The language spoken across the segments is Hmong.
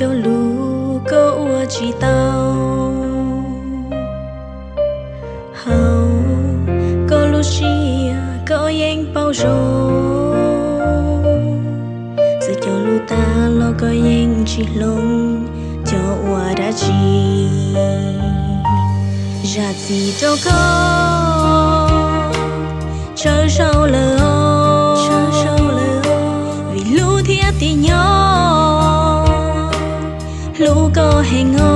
Cov lus koj ua tsis tau, hauv koj lub siab koj yeej paub zoo. Txawm cov lus tag los koj yeej tsis hloov, coj ua dab tsi? Zam txim rau koj, tsawg zaus lawm, vim hlub thiab tig nyob, hlub koj heev os.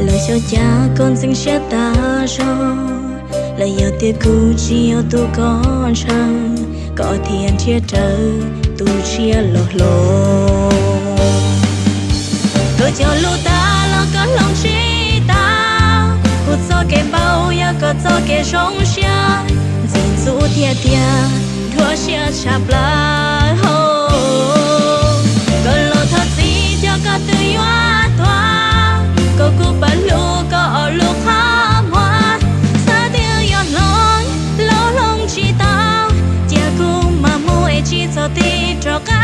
Lawv xyov cas koj ntxeev siab tas zog, lawv yog tias kuv tsis yog tus koj ntshaw, koj thiaj nrhiav raws tus tshiab los hloov. Koj cov lus tag los koj hloov tsis tau, kuv txoj kev npau yog koj txoj kev zoo siab, ntxim ntxub tiag tiag, dhuav siab tshaj plaws hos. Koj los thov txim cov koj twb yuav tuag, koj kuj pab hlub koj ob lub qhov muag, xav tias yuav hloov los hloov tsis tau, cia kuv mam mus es tsis txhob tig rov qab.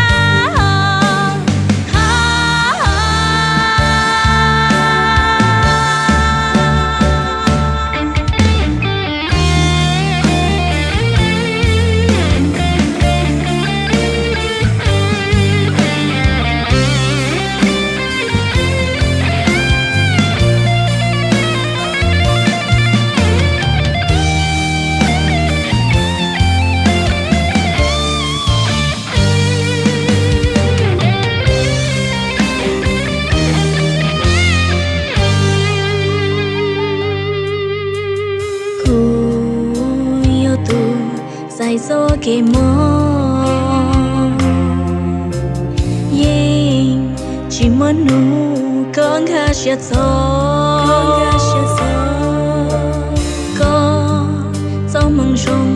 Kuv yog tus txais txoj kev mob, yeej tsis muaj hnub koj nkag siab txog. Koj txoj moo zoo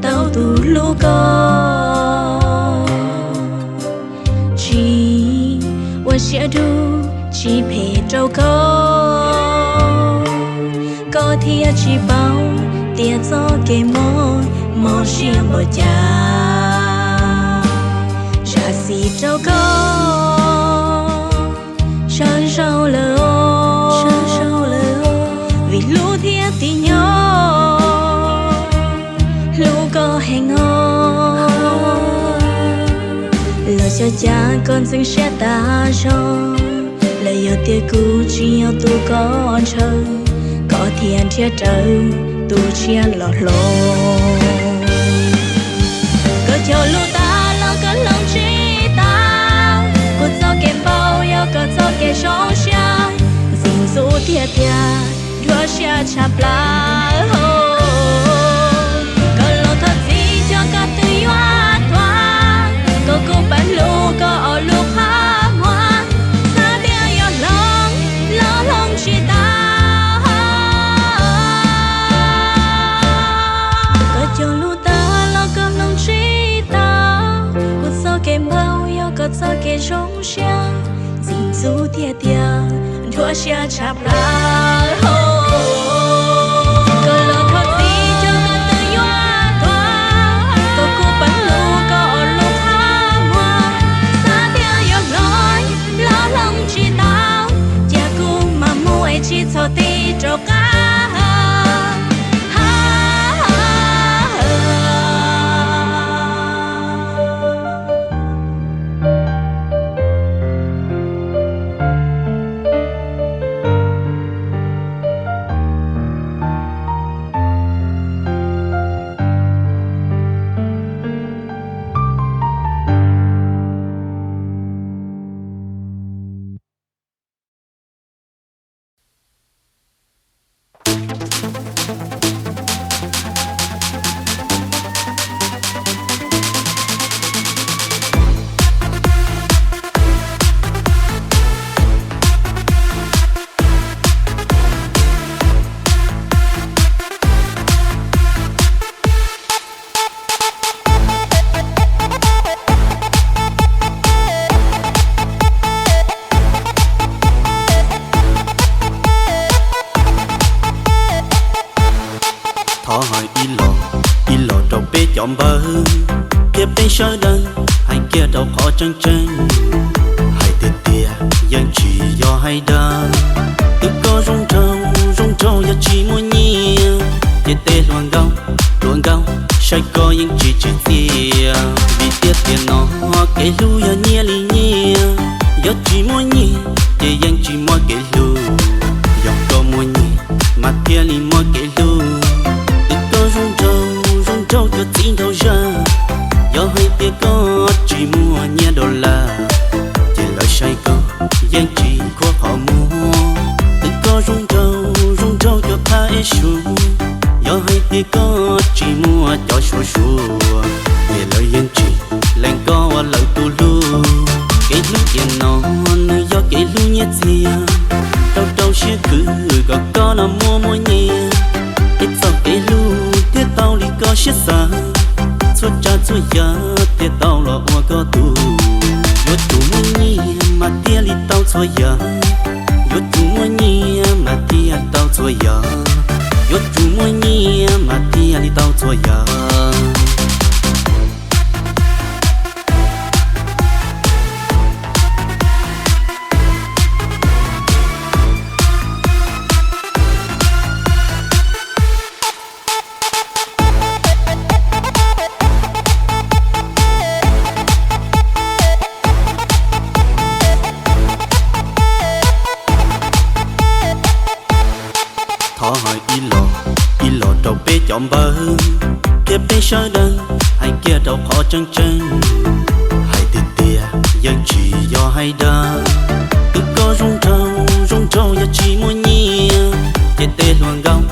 tau tus hlub koj, tsis ua siab dub tsis phem rau koj, koj thiaj tsis paub tias txoj kev mob mob siab npaum cas. Zam txim rau koj, tsawg zaus lawm, vim hlub thiab tig nyob, hlub koj heev os. Lawv xyov cas koj ntxeev siab tas zog, lawv yog tias kuv tsis yog tus koj ntshaw, koj thiaj nrhiav raws tus tshiab los hloov. Koj cov lus tag los koj hloov tsis tau, kuv txoj kev npau yog koj txoj kev zoo siab, ntxim ntxub tiag tiag, dhuav siab tshaj plaws hos. Koj los thov txim cov koj twb yuav tuag, koj kuj pab hlub koj ob lub qhov muag, xav tias yuav hloov los hloov tsis tau. Koj cov lus tag los koj hloov tsis tau, kuv txoj kev npau yog koj txoj kev zoo siab, ntxim ntxub tiag tiag, dhuav siab tshaj plaws hos. Koj los thov txim cov koj twb yuav tuag, koj kuj pab hlub koj ob lub qhov muag, xav tias yuav hloov los hloov tsis tau, cia kuv mam mus es tsis txhob tig rov qab. Thov hais ib los, ib los rau peb cov npawg, K Thiab peb sawv daws hais kiag rau qhov tseeb tseeb, hais tiag tiag yeej tsis yog hais dag. Twb koj zoo nraug zoo nraug yog tsis muaj nyiaj, ces tej hluas nkauj hluas nkauj saib koj yeej tsis tsim txiaj. Vim tiag tiag no kev hlub yog nyiaj li nyiaj, yog tsis muaj nyiaj ces yeej tsis muaj kev hlub. Yog koj muaj nyiaj mas thiaj li muaj kev hlub. Twb koj zoo nraug zoo nraug cov txiv nraug zaj, yog hais tias koj tsis muaj nyiaj dollar, ces lawv saib koj yeej tsis khuab qhov muag. Twb koj zoo nraug zoo nraug cov phab ej su, yog hais tias koj tsis muaj cov suav suav, ces lawv yeej tsis lees koj ua lawv tus hlub. Kev hlub tiag no nws yog kev hlub nyiaj txiag, rau rau siab khwv kom koj no muaj muaj nyiaj. Ib txoj kev hlub thiaj tau li koj siab xav, txhua tsav txhua yam thiaj tau los ua koj tug. Yuav tsum muaj nyiaj mas thiaj li tau txhua yam, yuav tsum muaj nyiaj mas thiaj tau txhua yam, yuav tsum muaj nyiaj mas thiaj li tau txhua yam. Thov hais ib los, ib los rau peb cov npawg, thiab peb sawv daws hais kiag rau qhov tseeb tseeb, hais tiag tiag yeej tsis yog hais dag. Twb koj zoo nraug zoo nraug yog tsis muaj nyiaj, ces tej hluas nkauj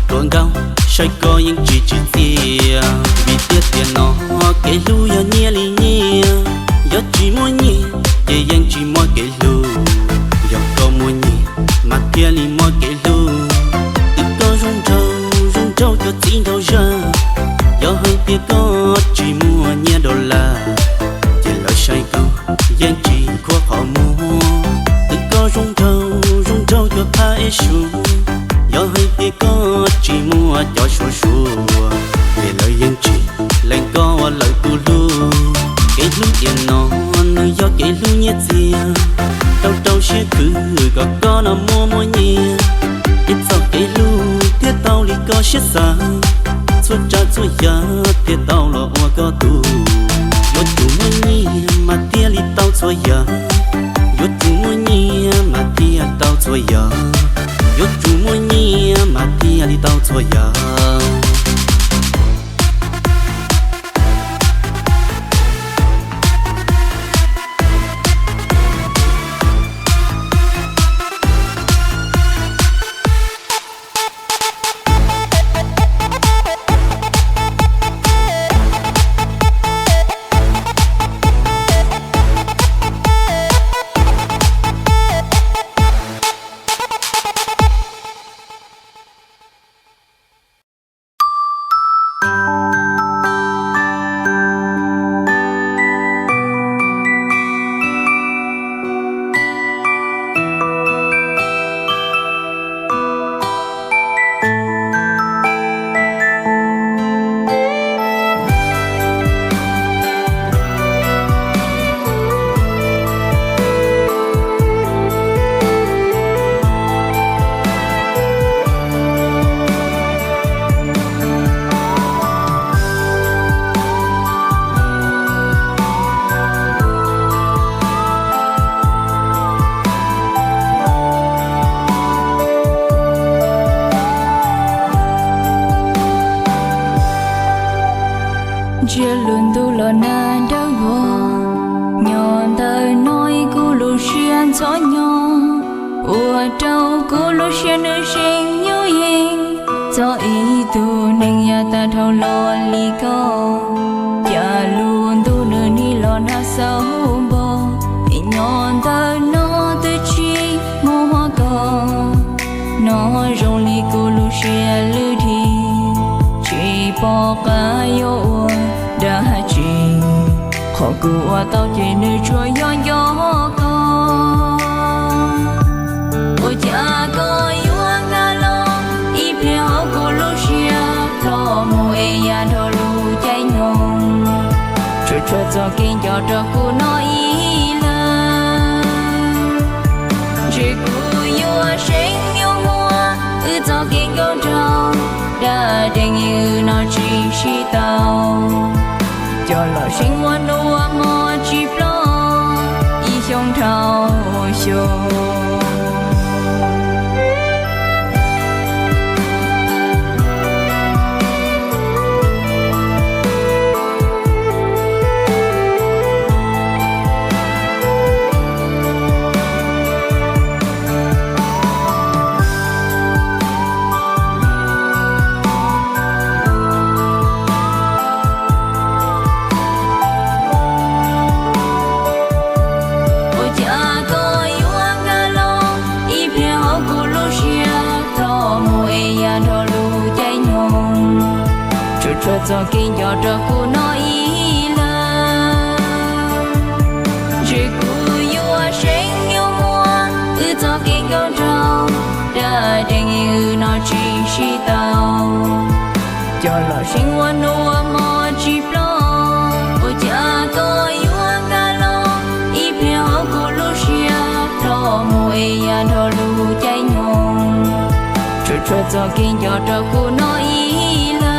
hluas nkauj saib koj yeej tsis tsim txiaj. Vim tiag tiag no kev hlub yog nyiaj li nyiaj, yog tsis muaj nyiaj ces yeej tsis muaj kev hlub. Yog koj muaj nyiaj mas thiaj li muaj kev hlub. Twb koj zoo nraug zoo nraug cov txiv nraug zaj, yog hais tias koj tsis muaj nyiaj dollar, ces lawv saib koj yeej tsis khuab qhov muag. Twb koj zoo nraug zoo nraug cov phab ej su, yog hais tias koj tsis muaj cov suav suav, ces lawv yeej tsis lees koj ua lawv tus hlub. Kev hlub tiag no nws yog kev hlub nyiaj txiag, rau rau siab khwv kom koj no muaj muaj nyiaj. Ib txoj kev hlub thiaj tau li koj siab xav, txhua tsav txhua yam thiaj tau los ua koj tug. Yuav tsum muaj nyiaj mas thiaj li tau txhua yam, yuav tsum muaj nyiaj mas thiaj tau txhua yam, yuav tsum muaj nyiaj mas thiaj li tau txhua yam. Ntsia lub ntuj los nag dawb vog, nyob ntawm no ib kuv lub siab ntxhov nyob, ua rau kuv lub siab nws zeem nyuj yees txog ib tug neeg yav tag dhau los li koj. Cas lub ntuj nws nim los nag xaus npog, nyob ntawm no twb tsis muaj koj. No zoo li kuv lub siab lwj dhim, tsis pom qab yuav ua dab tsi, qhov kuv ua tau ces nws tsuas yog nco koj. Ua cas koj yuav nkag los ib pliag hauv kuv lub siab, ploj mus es ya dhau lub caij nyoog. Tshuav txoj kev nco rau kuv no ib leeg. Ntshe kuv yuav seev yuav muaj wb txoj kev nkauj nraug, dab dees wb no tsis sib tau. Coj los seev ua hnub ua hmo tsis ploj, ib xyoos dhau xyoo. Ua cas koj yuav nkag los ib pliag hauv kuv lub siab, los mus es ya nrog lub caij nyoog. Tshuav tshuav txoj kev nco rau kuv no ib leeg. Ntshe kuv yuav seev yuav muaj wb txoj kev nkauj nraug, dab dees wb no tsis sib tau. Coj los seev ua hnub ua hmo tsis ploj, ua cas koj yuav nkag los ib pliag hauv kuv lub siab, los mus es ya nrog lub caij nyoog. Tshuav tshuav txoj kev nco rau kuv no ib leeg.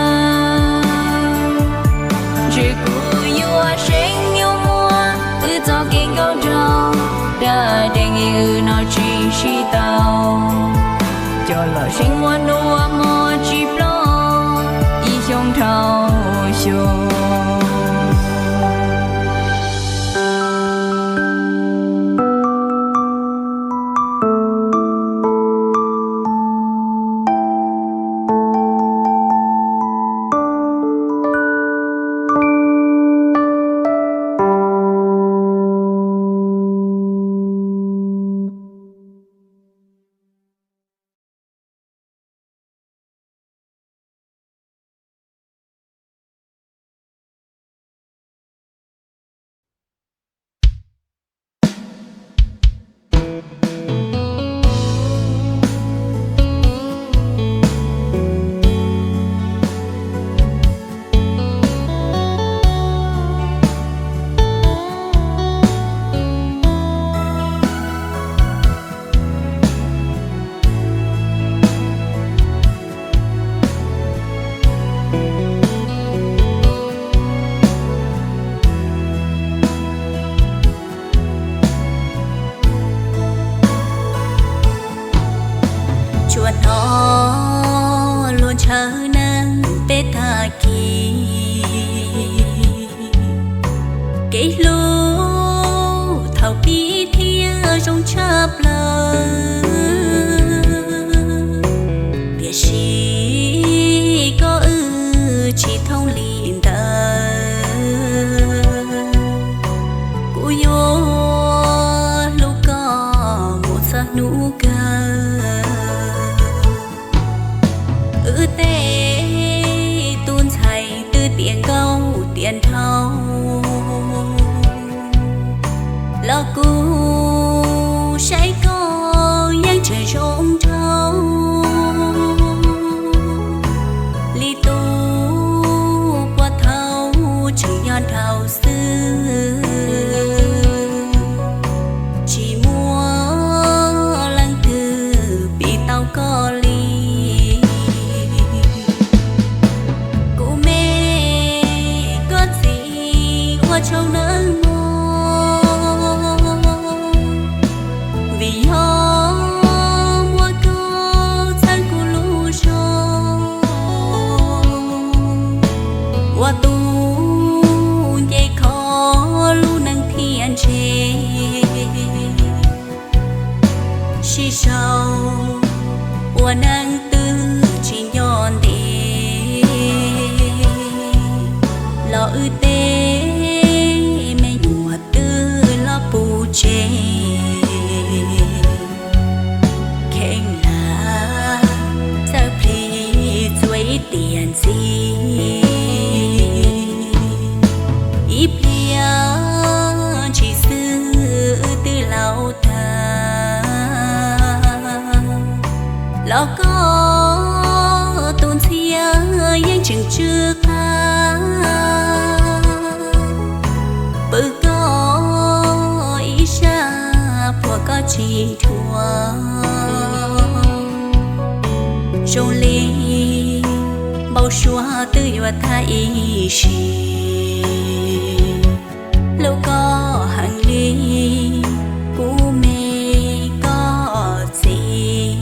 Ntshe kuv yuav seev yuav muaj wb txoj kev nkauj nraug, dab dees wb no tsis sib tau. Coj los seev ua hnub ua hmo tsis ploj, ib xyoos dhau xyoo. Tsuas hnov luag ntshaw neeg peb tag kis, kev hlub thaum pib thiaj zoo tshaj plaws. Tiam sis koj wb tsis thooj li ntawd, kuv yuav hlub koj mus txog hnub kawg. Wb tej tub ntxhais twb tiav nkauj tiav nraug, los kuv saib koj yeej tseem zoo nraug li tus puag thaum tseem nyob nraud xwb. Tsis muaj leej twg piv tau koj li. Kuv me koj txiv ua tsaug nawb mog, vim yog muaj koj txhawb kuv lub zog, ua tus nce kho lub neej thiaj ntshe. Sib sau ua neej twg tsis nco ntev, los wb tej me nyuam twb los puv tsev. Kheev lam txawj plig txuas ib tiam ntxiv, ib pliag ntshis xwb twb laus tag. Los koj tus ntxhias yeej tseem tsw qab, tsis dhuav. Zoo li npau suav twb yuav thaj ib sim, hlub koj heev li kuv me koj txiv.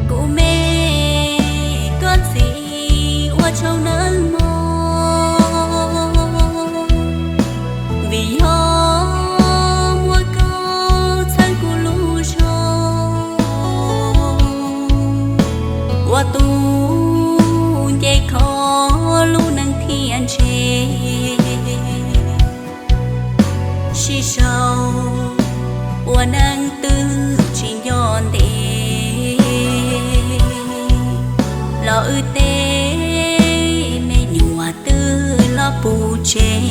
Kuv me koj txiv ua tsaug nawb mog, vim yog muaj koj txhawb kuv lub zog, ua tus nce kho lub neej thiaj ntse. Sib sau ua neej twb tsis nco ntev, los wb tej me nyuam twb los puv tsev.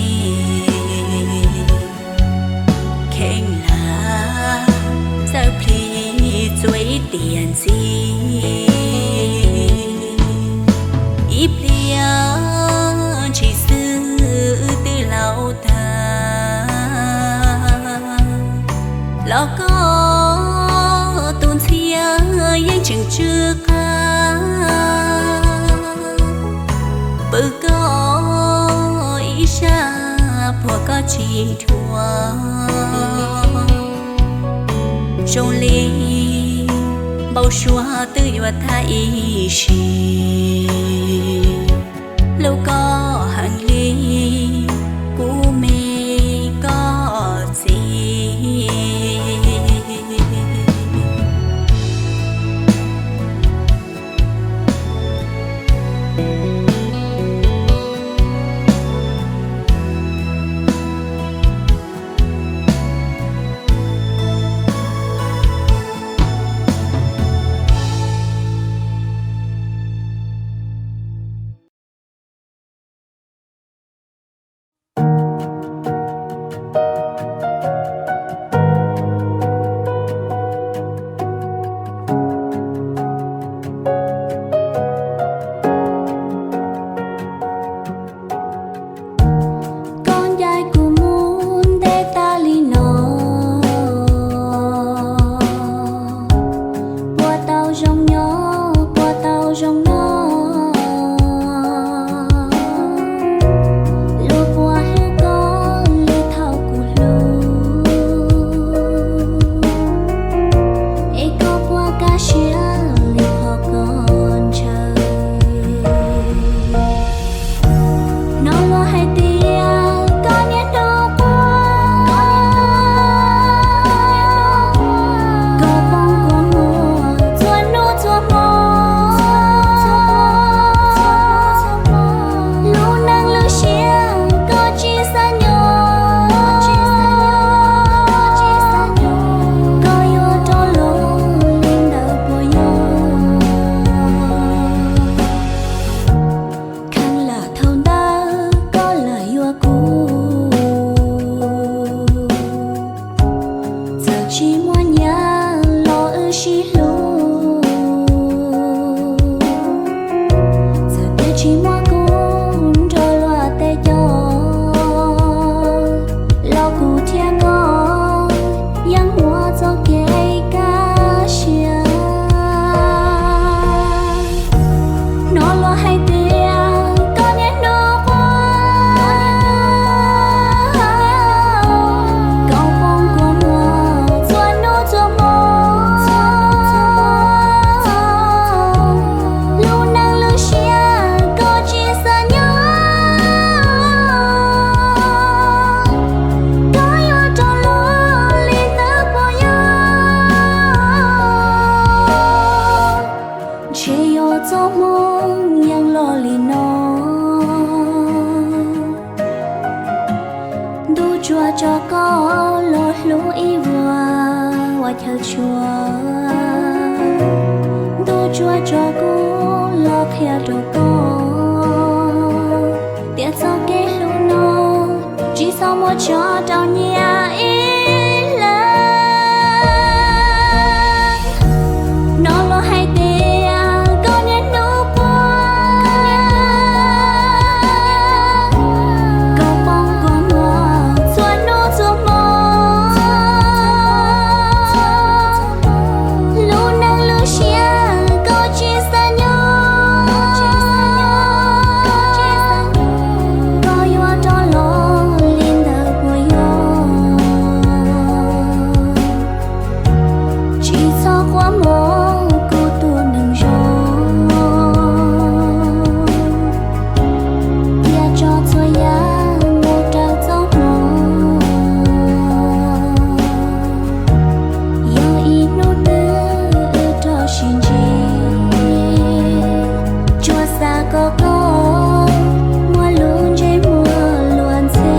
Kheev lam txawj plhis txua ib tiam ntxiv, ib pliag ntshis xwb wb twb laus tag. Los koj tus ntxhias yeej tseem tsw qab, pw koj ib sab puag koj tsis dhuav. Zoo li npau suav twb yuav thaj ib sim, hlub koj heev li kuv me koj txiv. Koj ncaim kuv mus ntev tas li no, puas tau zoo nyob, puas tau zoo noj, luag puas hlub koj li thaum kuv hlub, es koj puas kaj siab li qhov koj ntshaw. Hnov luag hais tias koj niaj hnub quaj, koj poob kua muag txhua hnub txhua hmo. Lub neej lub siab koj tsis xav nyob, koj yuav rov los li ntawd puas yog? Kheev lam thaum ntawd koj lam yuav kuv, txawm tsis muaj nyiaj los wb sib hlub, txawm tias tsis muaj kuv nrog luag tej coj, los kuv thiab koj yeej muaj txoj kev kaj siab. Hnov luag hais tias koj niaj hnub quaj, koj poob kua muag txhua hnub txhua hmo. Lub neej lub siab koj tsis xav nyob, koj yuav rov los li ntawd puas yog? Ntshe yog txoj hmoo yeej los li no, ntuj Tso koj los hlub ib vuag ua chaw tshua, ntuj tsuas tso kuv los qhia rau koj, tias txoj kev hlub no tsis txhob muab tso rau nyias ib leeg. No luag hais tias koj niaj hnub quaj, koj poob kua muag txhua hnub txhua hmo. Lub neej lub siab koj tsis xav nyob, koj yuav rov los li ntawd puas yog? Tsis txhob quaj mog kuv tus neeg zoo, cia tso txhua yam mus raws txoj hmoo. Yog ib hnub twg wb rov sib ntsib, tsuas xav kom koj muaj lub ntsej muag luag ntxhi.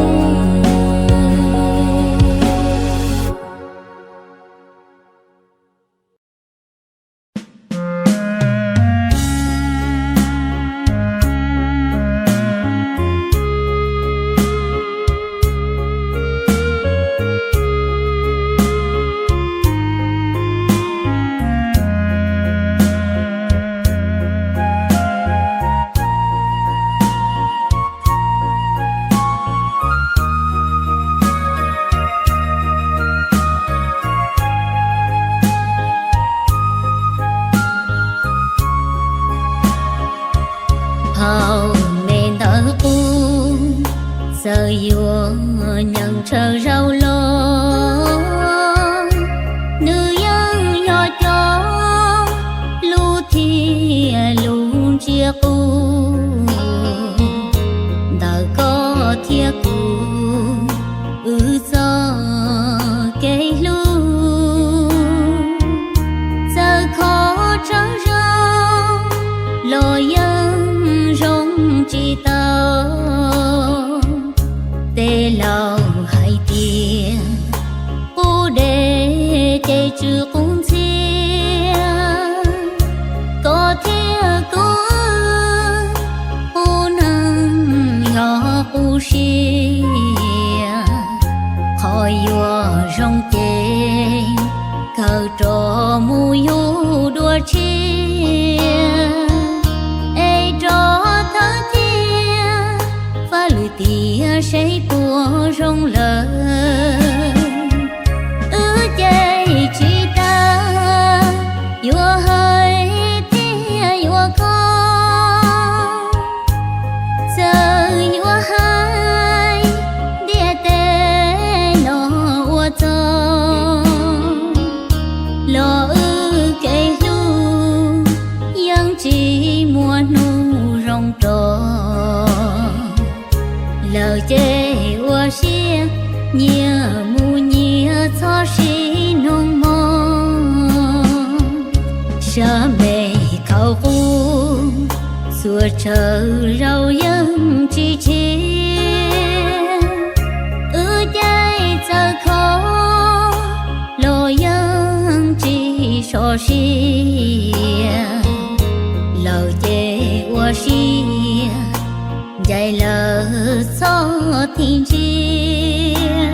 Hauv me ntawv qub, txawm yuav nyeem tsawg zaus los, nws yeej yog cov lus thiab lus ntsiab qub ntawm koj thiab kuv wb txoj kev hlub. Txawm khov tsawg zaus los yeej zoo tsis tau. Tej laus hais tias qub deb ces tsw qub ntxhiab, koj thiab kuv qub neeg yog qub siab. Qhov yuav zoo ces kawg rov mus yug dua tshiab, es rov thawb thiab faj lwm tiam seb puas zoo lawm. Wb ces tsis tas yuav hais thiab yuav khov, txawm yuav hais ntiaj teb no ua txog los wb kev hlub yeej tsis muaj hnub zoo rov lawm ces ua siab nyias mus nyias txhob sib nug mog. Sab me khauv qub txhua tsawg zaus yeej tsis tshiab, wb ces txawm khov los yeej tsis sov siab, lawm ces ua siab ncaim lawm txhob thim ntsia,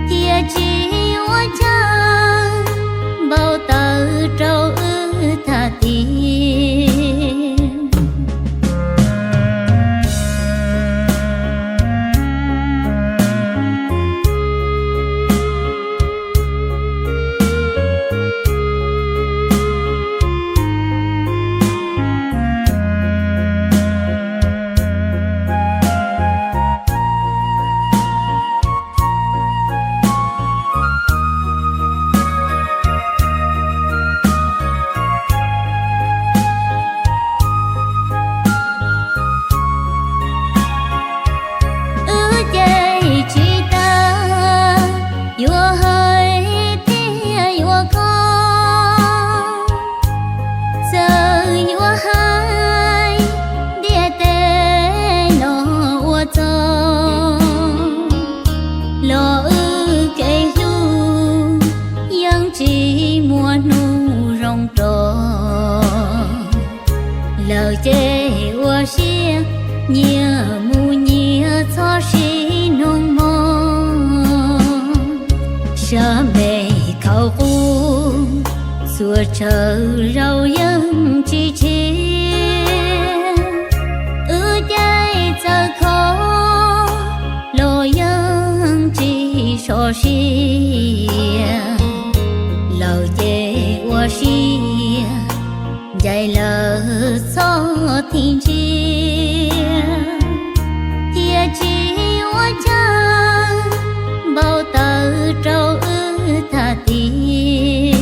thiaj tsis ua cas npau taws rau wb tham tias ua siab, nyias mus nyias txhob sib nug mog. Sab npem khaum qub, txhua chaw zaum yeej tsis tshiab. Wb caij txawm khov los yeej tsis sov sia. Lawm ces ua siab, ncaim lawm txhob thim ntsia, thiaj tsis ua cas npau taws rau wb tham tias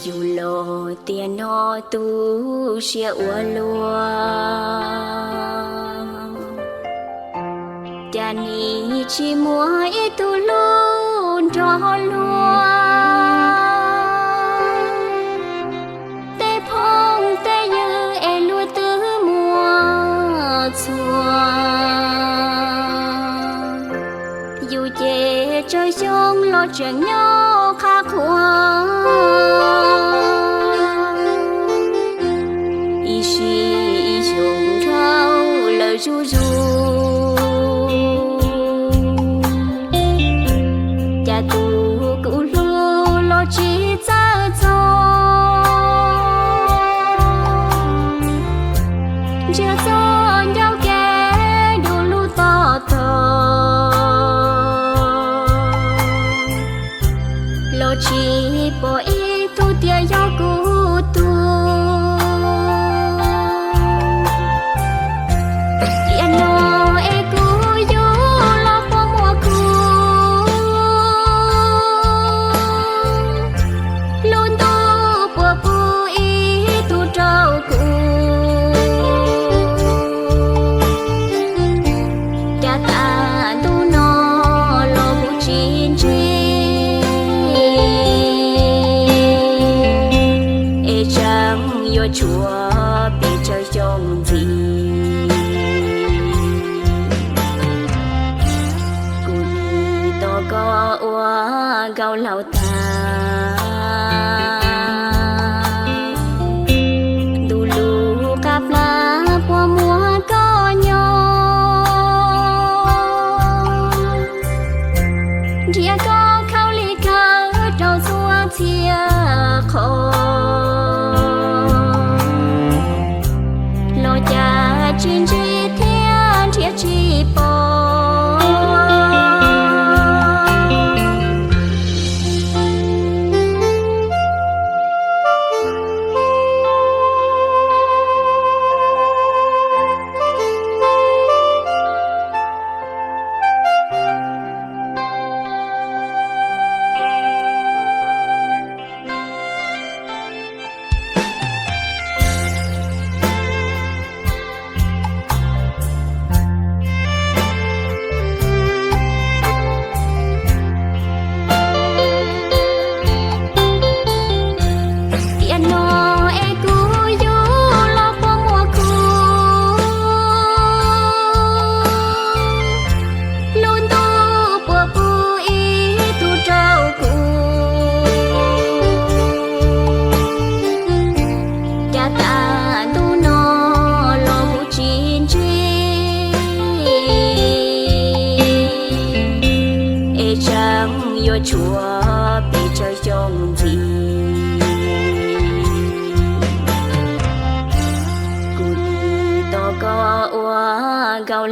Yus los tiam no tu siab ua luaj, cas nim tsis muaj ib tug hlub nrog luag. Tej phooj tej ywg es luag twb muaj txhua, yus ces tsawg xyoo los tseem nyob qab qhuas. Ib sim ib xyoos dhau lawm zuj zus, cas tus kuv hlub los tsis txawj txog. Ntsia txoj ncauj kev du lug toj tog, los tsis pom ib tug tias yog kuv tug. Tiam no es kuv yug los puas muaj kuv, lub ntuj puas pub ib tug rau kuv. Cas tas ntuj no los kuv tsis ntsib, es tseem yuav tshuav pes tsawg xyoo ntxiv. Kuv nim tos koj ua nkauj laus tag, ntuj lub qab plab puas muaj koj nyob. Nrhiav koj khaub lig khawv rau txhua txhia qhov, los cas tsis ntsib thiab nrhiav tsis pom.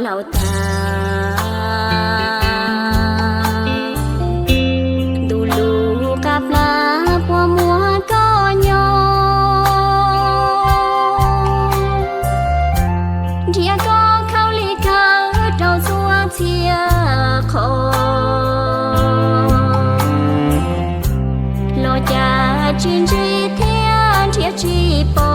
laus tag. Ntuj lub qab plab puas muaj koj nyob, nrhiav koj khaub lig kawg rau txhua txhia qhov. Los cas tsis ntsib thiab nrhiav tsis pom.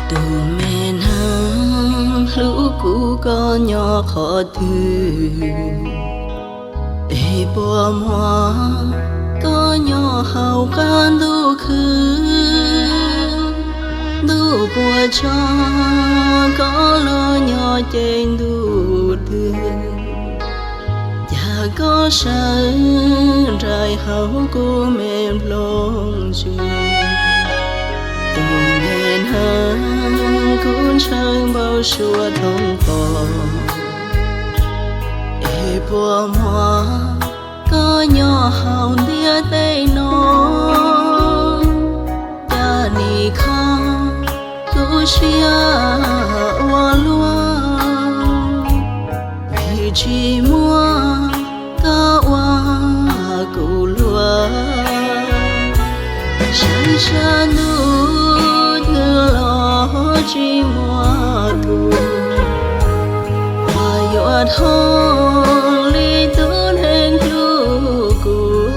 Tus me neeg hlub, kuv koj nyob qhov twg? Es puas muaj koj nyob hauv qab ntuj khwb? Ntuj puas tso koj los nyob ces ntuj twg? Cas koj sawv nraim hauv kuv me nplooj ntsuag? Tus me neeg, kuv ntshaw npaum suav thoob pos. Es puas muaj koj nyob hauv ntiaj teb no? Cas nim kho kuv siab ua luaj, vim tsis muaj koj ua kuv luag. Saib sab ntuj twg los tsis muaj tus uas yuav dhau li tus neeg hlub kuv.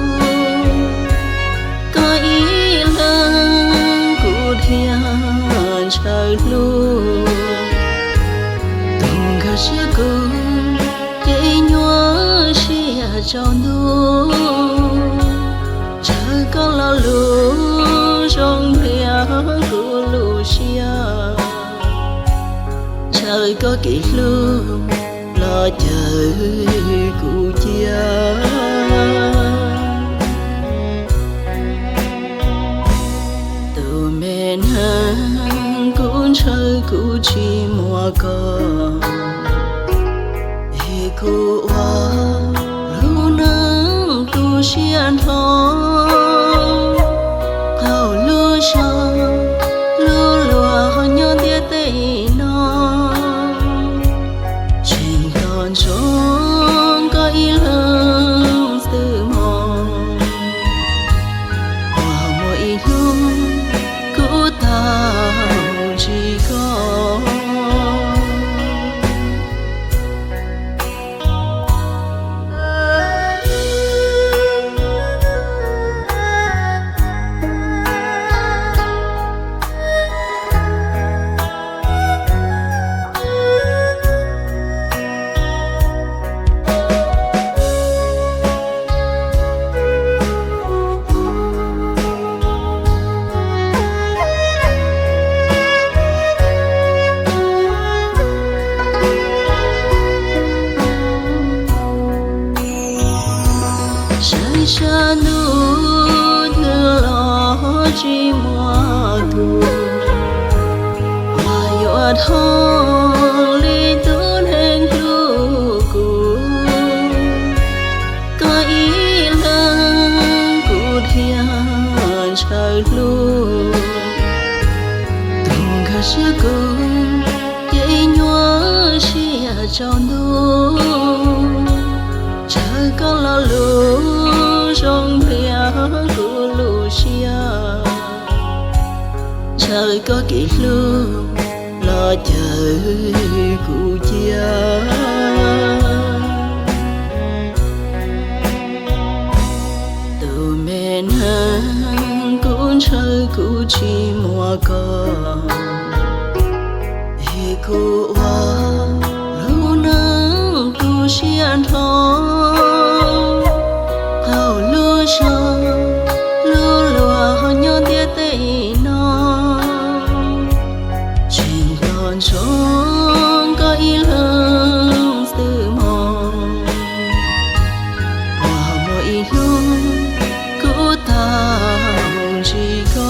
Koj ib leeg kuv thiaj ntshaw hlub. Tus nkag siab kuv ces nyuaj siab tsaus ntuj. Ntshaw koj lo lus zoo npliag kuv lub siab. Ntshaw koj kev hlub los cawm kuv cia. Tus me neeg, kuv ntshaw kuv tsis muaj koj, es kuv ua lub neej tu siab nrho. Qaug lub zog lub luag nyob ntiaj teb no, tseem tos ntsoov koj ib leeg xwb mog. Puas muaj ib hnub kuv tau ntsib koj? Saib sab ntuj twg los tsis muaj tus uas yuav dhau li tus neeg hlub kuv. Koj ib Ntsia kuv ces nyuaj siab tsaus ntuj, ntshaw koj lo lus zoo npliag kuv lub siab, ntshaw koj kev hlub los cawm kuv cia. Tus me neeg, kuv ntshaw kuv tsis muaj koj, es kuv ua lub neej tu siab nrho. Thaum lub zog lub luag nyob ntiaj teb no, tseem los ntsoov koj ib leeg xwb mog. Puas muaj ib hnub kuv tau ntsib koj?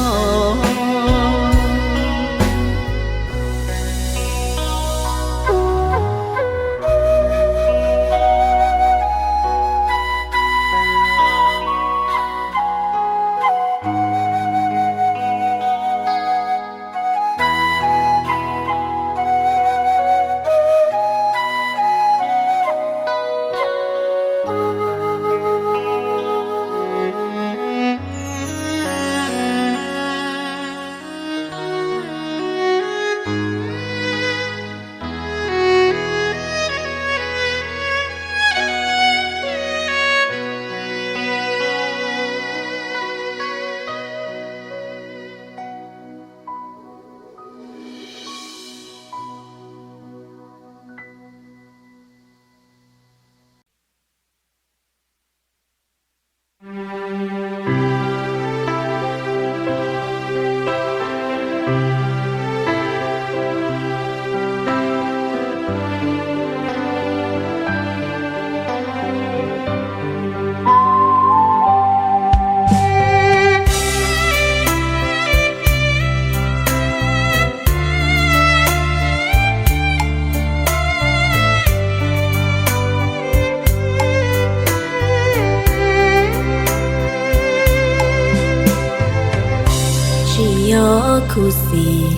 Tsis yog khuv xim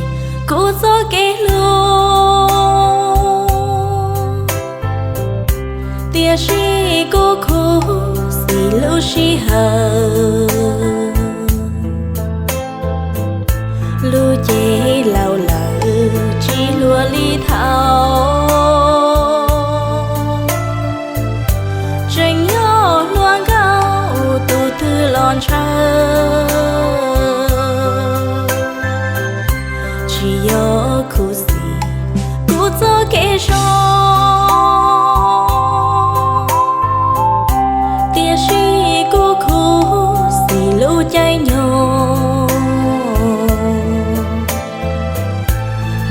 kuv txoj kev hlub, tiam sis kuv khuv xim lub sij hawm. Lub cev laus lawm tsis hluas li thaum, tseem yog hluas nkauj tus twg los ntshaw. Tsis yog khuv xim kuv txoj kev zoo, tiam sis kuv khuv xim lub caij nyoog.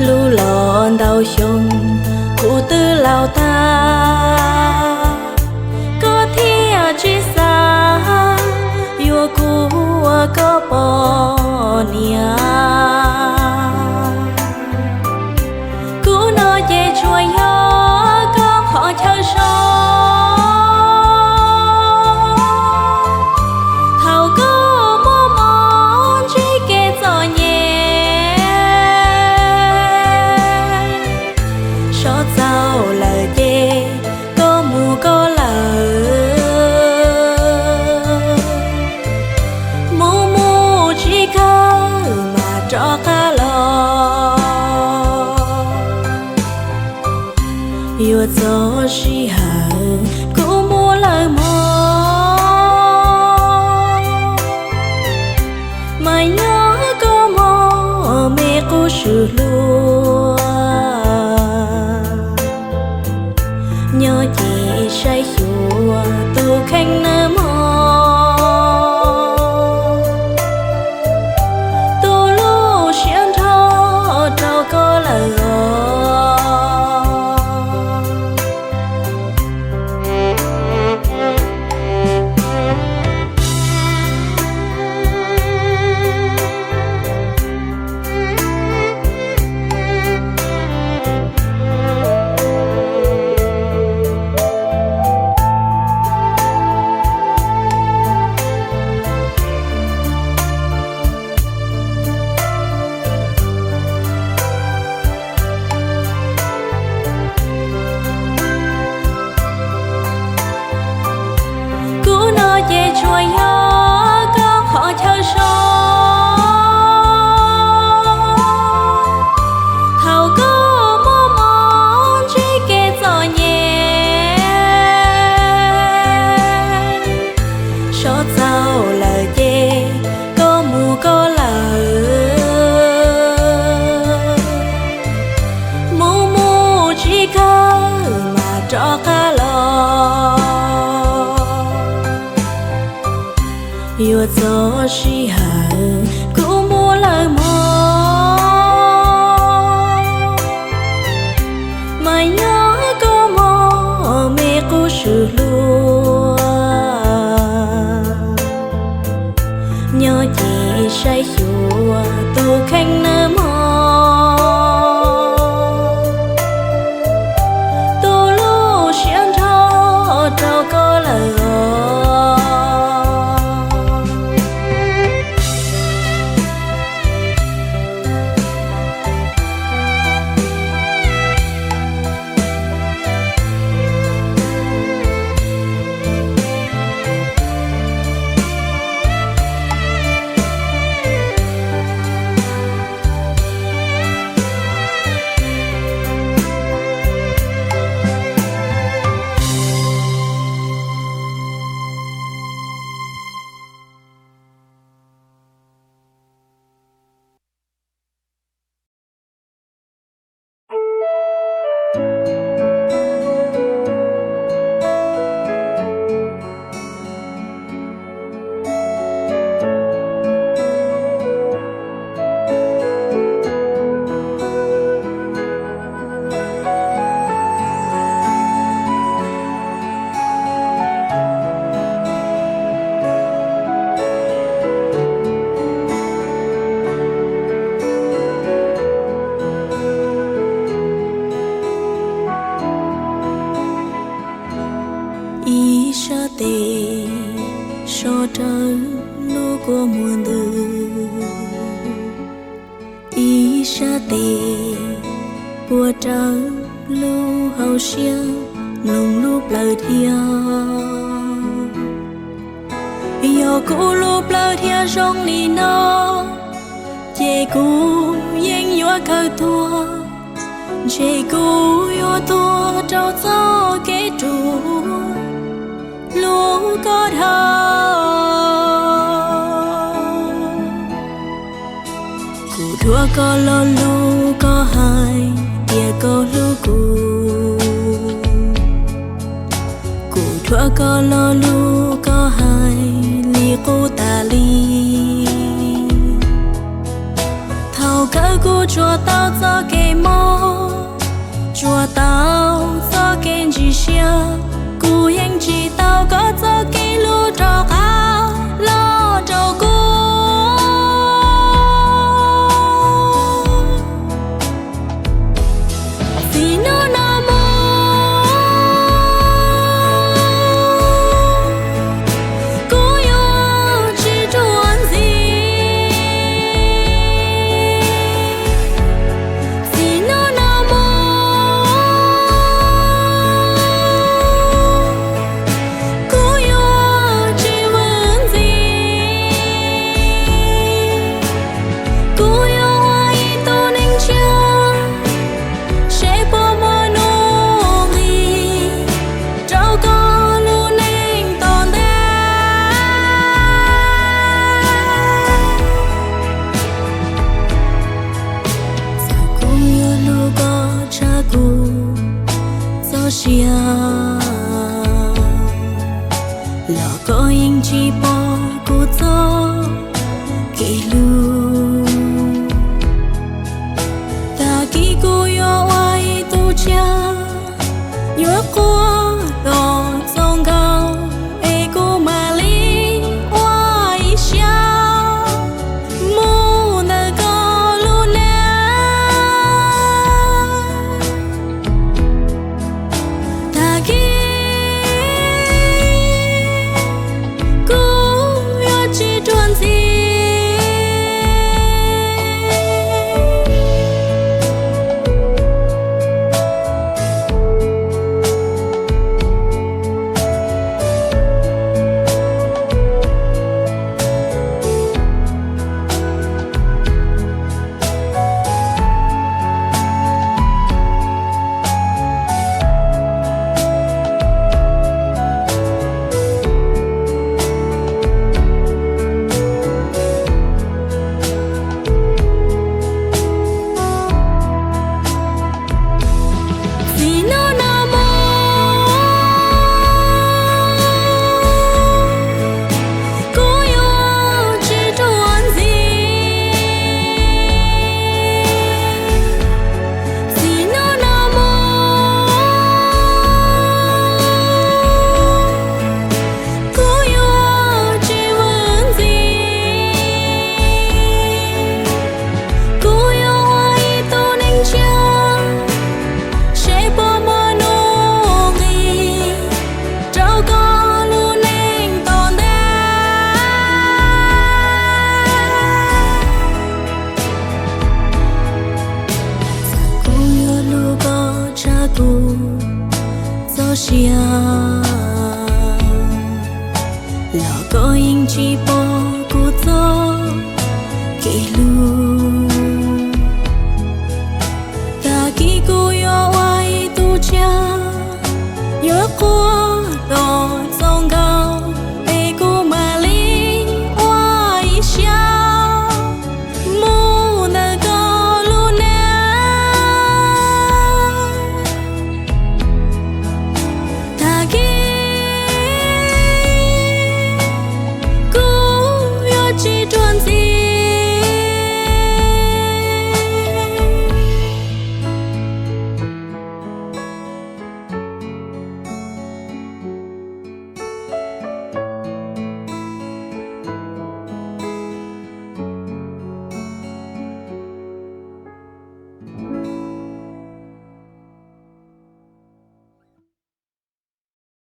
Hlub los ntau xyoo kuv twb laus tag, koj thiaj tsis xav yuav kuv ua koj poj niam. Kuv no ces tsuas yog koj qhov chaw so, thaum koj muaj mob ntsib kev txom nyem. Sov txaus lawm ces koj mus koj lawm, mus mus tsis kawg mas rov qab los. Yuav txog sij hawm kuv mus lawm mog, mas nyob koj mog me qub swm hlub. Nyob ces saib xyuas tus kheej nawb mog, tu lub siab nrho rau koj lawm os. Kawg mas rov qab los, yuav txog sij hawm kuv muaj lawm mog, mas nyob koj mog me qub swm hluas. Nyob ces saib xyuas tus kheej nawb mog, tu lub siab nrho rau koj lawm os. Ib sab tes so rawv lub kua muag ntws, ib sab tes puag rawv lub hauv siab mloog lub plawv dhia. Yog kuv lub plawv dhia zoo li no, ces kuv yeej yuav kawg tuag, ntshe kuv yuav tuag rau txoj kev ruam lub koj dhau. Kuv dhuav koj lo lus koj hais tias koj hlub kuv. Kuv dhuav koj lo lus koj hais li qub tas li. Thaum kawg kuv tsuas tau txoj kev mob, tsuas tau txoj kev ntsim siab, kuv yeej tsis tau koj txoj kev hlub rov qab los rau kuv. Txij hnub no mus kuv yuav tsis ruam ntxiv. Txij hnub no mus kuv yuav tsis vwm ntxiv. Kuv yuav ua ib tug neeg tshiab, seb puas muaj nuj nqis rau koj lub neej tom ntej. Txawm kuv yuav hlub koj tshaj kuv txoj sia, los koj yeej tsis pom kuv txoj kev hlub. Tag kis kuv yuav ua ib tug tsiaj, yuav quaj kom txaus nkaus, es kuv mam li ua ib siab mus ntawm koj lub neej. Tag kis kuv yuav tsis ruam ntxiv. Txij hnub no mus, kuv yuav tsis ruam ntxiag. Txij hnub no mus, kuv yuav tsis vwm ntxiag. Kuv yuav ua ib tug neeg tshiab, seb puas muaj nuj nqis rau koj lub neej tom ntej. Txawm kuv yuav hlub koj tshaj kuv txoj sia, los koj yeej tsis pom kuv txoj kev hlub.